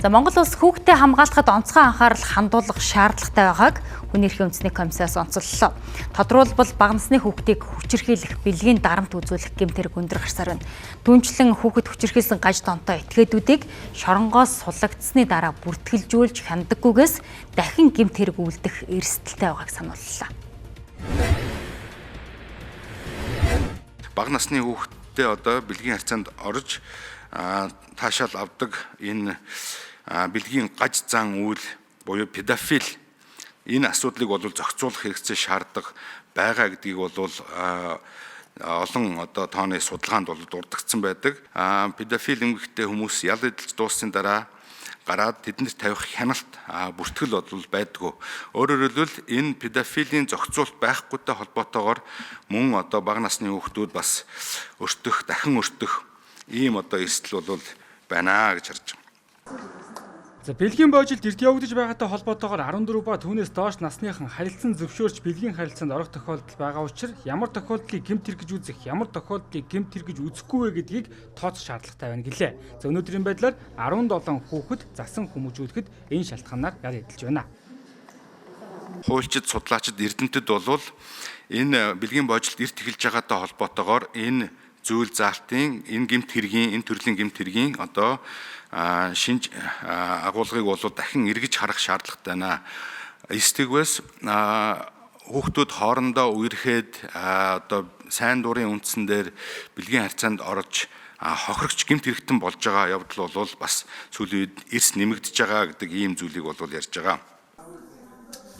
За, Монгол улс хүүхдээ хамгаалахад онцгой анхаарал хандуулах шаардлагатай байгааг Хүний эрхийн үндэсний комиссиас онцоллоо. Тодруулбал, бага насны хүүхдийг хүчирхийлэх, бэлгийн дарамт үзүүлэх гэмт хэрэг өндөр гарсаар байна. Түүнчлэн хүүхэд хүчирхийлсэн гаж донтой этгээдүүдийг шоронгоос суллагдсаны дараа бүртгэлжүүлж хяндаггүйгээс дахин гэмт хэрэг үлдэх эрсдэлтэй байгааг санууллаа. Бага насны хүүхдтэй одоо бэлгийн харьцаанд орж таашаал авдаг энэ бэлгийн гаж зан үйл буюу педофил, энэ асуудлыг бол зохицуулах хэрэгцээ шаарддаг байгаа гэдгийг бол олон одоо тооны судалгаанд бол дурдгдсан байдаг. Педофил эмгэгтэй хүмүүс ял эдэлж дууссаны дараа гараад тэднэрт тавих хяналт, бүртгэл бол байдгүй. Өөрөөр хэлбэл, энэ педофилийн зохицуулалт байхгүйтэй холбоотойгоор мөн одоо бага насны хүүхдүүд бас өртөх, дахин өртөх ийм одоо эрсдэл бол байна гэж харж байгаа. За, бэлгийн боожилт эрт явагдаж байгаатай холбоотойгоор 14 ба түүнээс доош насныхан харилцан зөвшөөрч бэлгийн харилцаанд орох тохиолдол байгаа учраас ямар тохиолдлыг гэмт хэрэг гэж үзэх, ямар тохиолдлыг гэмт хэрэг гэж үзэхгүй вэ гэдгийг тооцох шаардлагатай байна гэлээ. За, өнөөдрийн байдлаар 17 хүүхэд засан хүмүүжүүлэхэд энэ шалтгаанаар ял эдэлж байна. Хуульчид, судлаачид, эрдэмтэд бол энэ бэлгийн боожилт эрт эхэлж байгаатай холбоотойгоор энэ зүйл заалтын, энэ гэмт хэргийн, энэ төрлийн гэмт хэргийн одоо шинж агуулгыг бол дахин эргэж харах шаардлагатай байна. Эсдэгвээс хүүхдүүд хоорондоо үерхэд одоо сайн дурын үндсэн дээр бэлгийн харьцаанд орж хохирогч, гэмт хэрэгтэн болж байгаа явдал бол бас сүүлийн үед эрс нэмэгдэж байгаа гэдэг ийм зүйлийг бол ярьж байгаа.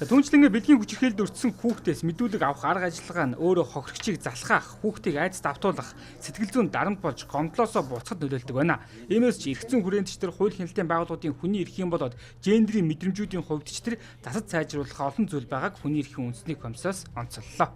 Түүнчлэн бэлгийн хүчирхийлэлд өртсөн хүүхдээс мэдүүлэг авах арга ажиллагаа нь өөрөө хохирогчийг залхаах, хүүхдийг айдаст автуулах, сэтгэл зүйн дарамт болж гомдлоосоо буцахад нөлөөлдөг байна. Иймээс ч эрх зүйн хүрээнд ч тэр хууль хяналтын байгууллагуудын хүний эрхийн болоод гендрийн мэдрэмжүүдийн хувьд ч тэр засаж сайжруулах олон зүйл байгааг Хүний эрхийн үндэсний комиссиос онцоллоо.